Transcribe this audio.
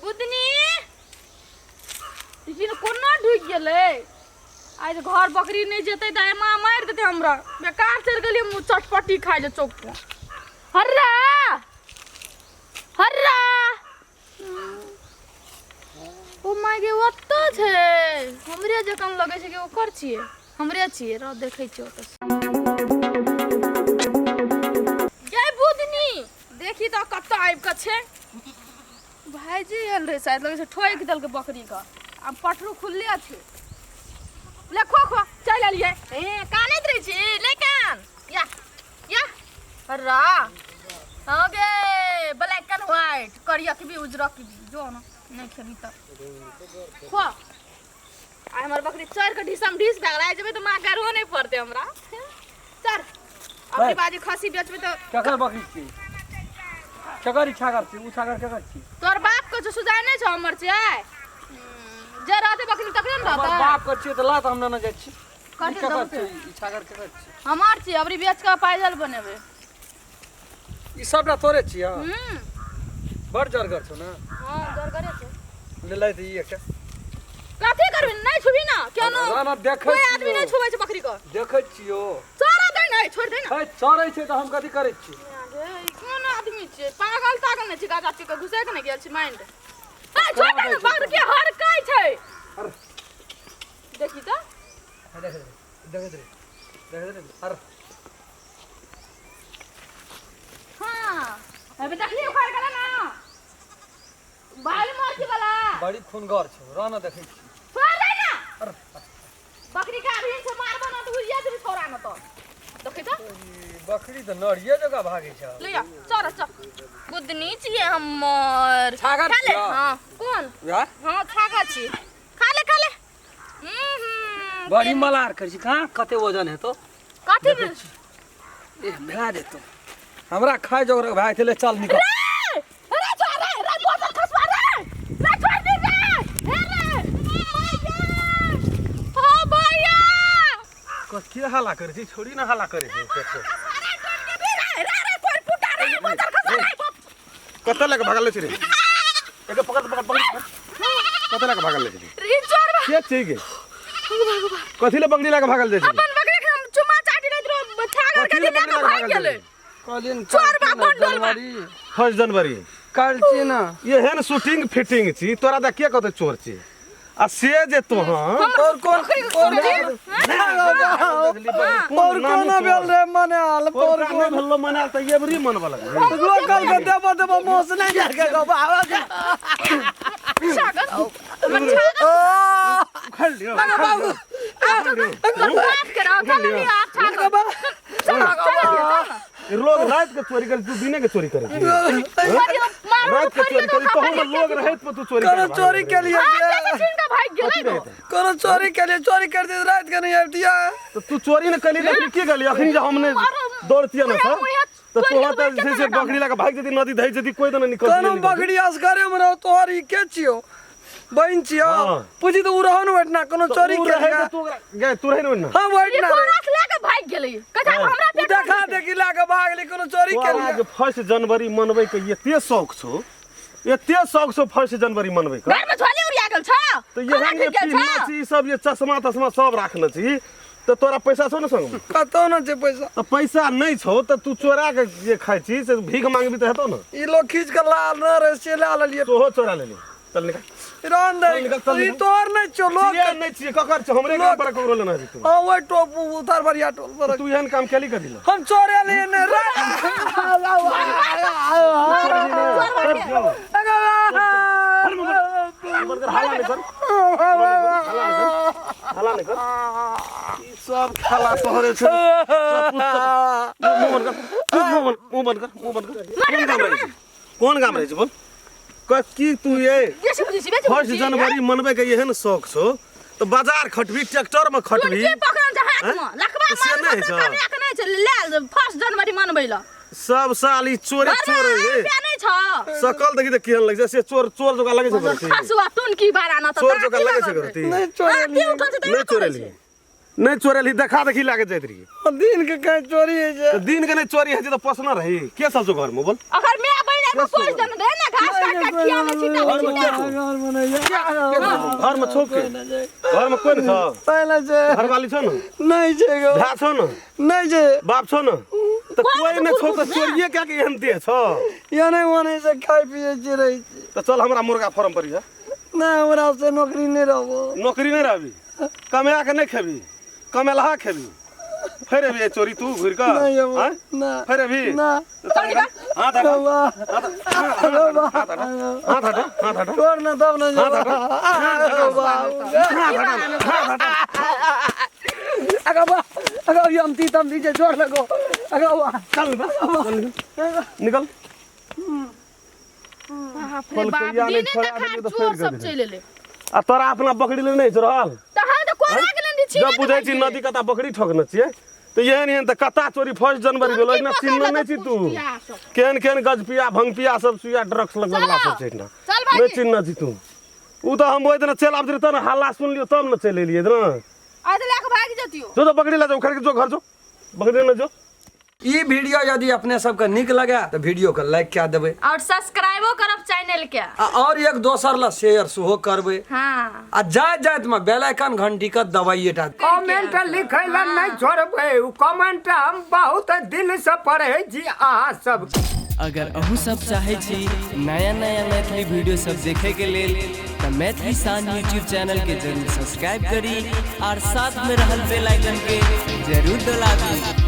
बुदनी लेकिन कोना ढुकि गेलै आइ जे घर बकरी नहि जेतै तऽ आइ माँ मारि देतै हमरा बेकार चलि गेलियै मुँह चटपटी खाइ लए चौक पर हर्रा हर्रा ओ my गे ओतऽ छै हमरे जकाँ लगै छै कि ओकर छियै हमरे छियै रह देखै छियै ओतऽ गे बुदनी देखी तऽ कतऽ आबि कऽ छै भाइजी आयल रहै शायद लगै छै ठोकि देलकै बकरीके आब पटरू खुलले छै ले खो खो चलि एलियै ए कानैत रहै छी ले कान या या हर्रा हाँ गे ब्लैक एंड व्हाइट करिया के भी उजरा के भी जो ना नहीं खेबी तऽ खो आ हमर बकरी चढ़ के ढिसम ढिस भए गेलै आइ जेबै तऽ माँ गारो नहि पड़तै हमरा चल अबरी बाजी खसी बेचबै तऽ केकर बकरी छी केकर ई छागर छी ओ छागर केकर छी तोर बाप के जो सुझाय नहि छौ हमर छियै जे रहतै बकरी तकरे ने हमर रहतै बाप के छियै तऽ ला तऽ हम नेने जाइ छी ई कथी केकर दबू छी ई छागर केकर छी हमर छियै अबरी बेच कऽ पायजल बनेबै ई सबटा तोरे छियै हूँ बड़ जरगर छौ ने हँ जरगरे छै ले लै तऽ ई एकटा कथी करबी नहि छुबी ना केनो ना, ना, देखै कोई आदमी छियौ। नहि छुबै छै बकरी के देखै छियौ चरा दे ने छोड़ दे ना है चरै छै तऽ हम कथी करै छी गे, ई कोन आदमी छियै पागल तागल नहि छै गाजा पी के घुसै के नहि गेल छै माइंड ए छोड़ दे ना बकरी के हरकै छै अरे देखी तऽ देख देख देख देख देख अरे हाँ अबे देखली उखाड़ गेलै ना बाल मोची वाला बड़ी खुनगर छौ रह न देखै छी छोड़ दे ना अरे बकरी के अभी से मारबो ना तो उड़िया जेबी छोड़ा ना तो देखी तो ई बकरी तऽ नरिये जकाँ भागै छै ले जा चल चल बुदनी छियै हमर छागर खा ले छियौ? हाँ कोन यार हाँ छागर छी खा ले खा ले हम्म, बड़ी मलार करै छी कहाँ कते वजन हेतौ कथी में ए भए जेतौ हमरा खाय जोगरक भए गेलै चल निकल रे रे छोड़ रे रे बोतल खसवा रे रे छोड़ दे रे हे रे भैया ओ भैया कथी हल्ला करै छी छोड़ी ना हल्ला करै छै देखो खसवा रे टोट के भी रे रे रे कोई फुटा रे बोतल खसवा रे कतऽ लए कऽ भागल छै रे एके पकड़ पकड़ पकड़ कतऽ लए कऽ भागल छै रे चोर बा के छै गे कथी ले बकरी लए कऽ भागल जाइ छै अपन बकरी के हम चुम्मा चाटी रहे रहो छागर के कथी ले दिला बकरी के लए कऽ भाग भागल गेलै जाइ कहलियन चोर बा, बंडल बा। फर्स्ट जनवरी काल्हि ना एहन शूटिंग फिटिंग छी तोरा तऽ के कहतै चोर छी आ से जे तोहन और कोन और और कोन भेल रे मने आल और और नहि भेलो मनाल तऽ एबरी मनबऽ लगलै लोकल के देबो देबो मोस नहीं जाके गो बाबा के छागर हमर छागर उखाड़ लियो बाबू बात करो चलो लियो आप छागर चलो चलो लियो चलो लोग रात के चोरी करे तू दिने के चोरी करे छी रात के चोरी करे तोहू में लोग रहत पर तू चोरी कोनो चोरी के लिए छीन के भाग गेलै कथी रहत कोनो चोरी के लिए चोरी कर दे रात के नहीं आबि दिया तो तू चोरी ने कली लेकिन की गली अखनी जे हमने दौड़तिया ना सर तो तोहर तऽ जे छै से बकरी लए के भागि जेती नदी धइ जेती कोई तऽ निकल कोनो बकरी असगरे में रहो तोहर ई के छियो बहिन छियो हाँ। पूछी तो उ रहो न बैठना कोनो चोरी के लिए तू ओकरा गे तू रहे न हां बैठना रे कोरास लए के भागि गेलै कथा हमरा उ देखा देखी ला के भाग ली कोनो चोरी के तोरा लिए जे फर्स्ट जनवरी मनबै के एते शौक छौ एते शौक छौ फर्स्ट जनवरी मनबै के घर में झोली उड़िया गेल छ तऽ एहन जे पिन्हना छी ई सब जे चश्मा तश्मा सब राखने छी तऽ तोरा पैसा छौ ने संगमे कतौ न छै पैसा तऽ पैसा नहि छौ तऽ तू चोरा के जे खाइ छी से भीख मांगबी तऽ हेतौ ने ई लोग खींच के लाल न रहे से ला लेलिए तोहो चोरा लेली चल निकल रहन दे चल निकल, चल ई निकल। तोहर नहीं छौ लोग छियै नहि छियै ककर छौ हमरे गाम पर ककरो लेना छै तू हां ओइ टोप उतार बढ़िया टोल पर तू एहन काम केली कथी लए हम चोरे लिए ने रे बंद कर हाला नहीं कर हाला नहीं कर ई सब खेला तोहरे छै मुंह बंद कर मुंह बंद कर मुंह बंद कर कोन गाम रहै छै कोन गाम रहै छै बोल की तू ये बेसी बुझै छी बेसी फर्स्ट जनवरी मनबै के एहन शौक छौ तऽ बाजार खटबी ट्रैक्टर में खटबी के पकड़ल छै हाथ में लखबा तऽ से मार नहि छौ। कमे के नहि छै ले फर्स्ट जनवरी मनबै ल सब साल ई चोरे घर चोर में रे रुपया नहि छौ सकल देखी तऽ केहन लगै छै से चोर चोर जकाँ लगै छै करती खसुआ टुनकी बारा न तऽ चोर जकाँ लगै छै करती नहीं चोरे के उठल छै नहि तहिना करै चोरेली छै नहि चोरेली देखा देखी लागे जाइत रही दिन के कहीं चोरी है जे तऽ दिन के नहि चोरी होइ छै तऽ पोसना रही के सब छौ घर में बोल अगर my बहिन के पोस देने रहे ना, घास काट काट खियावे छिटा घर में छिटा। के छौ? घर में नहीं छै। घर में छौ के? घर में कोई नहीं छौ? पहिले छै। घरवाली छौ न? नहीं छै गो। भाय छौ न? नहीं छै। बाप छौ न? तऽ कोई कोई नहि नहि छौ तऽ कुरकुर चोरिये कए के एहन देह छौ? एने ओने से खाइ पियै छियै, रहै छियै। तऽ चल हमरा मुर्गा फार्म पर यऽ। नहि, हमरा से नौकरी नहि रहबो। नौकरी नहि रहबी, कमाए के नहि खेबी, कमेलहा खेबी। फेर अभी ए चोरी तू घुरि कऽ? नहीं अबो। आँय? ना। फेर अभी ना। चल निकल। हाथ हटा। बाबा। हाथ हटा, हाथ हटा, हाथ हटा। छोड़ ना तब ना। हाथ हटा। अगा बा, अगा अभी हम ती तम दीजिए, जोर लगो अगा बा। चल निकल, चल निकल, निकल। बाप रे बाप, फलकैया नहि दिने छोड़ा देखार देलियै तऽ चोर फेर सब कऽ चलि एलै। आ तोरा अपना बकरी ले नहि रहल? तऽ हम तऽ कोना गेलन छी? जब बुझै छी नदी कता बकरी ठोकने छियै तऽ एहन एहन तऽ कता चोरी फर्स्ट जनवरी भेलो, एहिना चिन्हने नहि छी तू। केहन केहन गजपिया भंगपिया सब सुइया ड्रग्स लगबला सब छै एहिना। चल नहि भाईजी। चिन्हने छी तू। ओ तऽ हम ओहि दिना चलि आबैत रही तब ने हल्ला सुनलियौ, तब ने चलि एलियै ने। आइ तऽ लए कऽ भागि जतियौ। जो, तो बकरी ला जो, उखाड़ के जो, घर जो, बकरी ले जो। ई वीडियो यदि अपने सबके नीक लगे तऽ वीडियो के लाइक कए देबै और सब्सक्राइबो करब चैनल के आ और एक दोसर ला शेयर सेहो करबै। हाँ। आ जाइत जाइत में बेल आइकन घंटी के दबाइए टा। कमेंट लिखै लए नहि छोड़बै, उ कमेंट हम बहुत दिल से पढ़ै छी अहाँ सब। अगर अहूँ सब चाहै छी नया नया मैथिली वीडियो सब देखे के लेल तऽ मैथिली शान यूट्यूब चैनल के जरूर सब्सक्राइब करी और साथ में रहल बेल आइकन के जरूर दबाबी।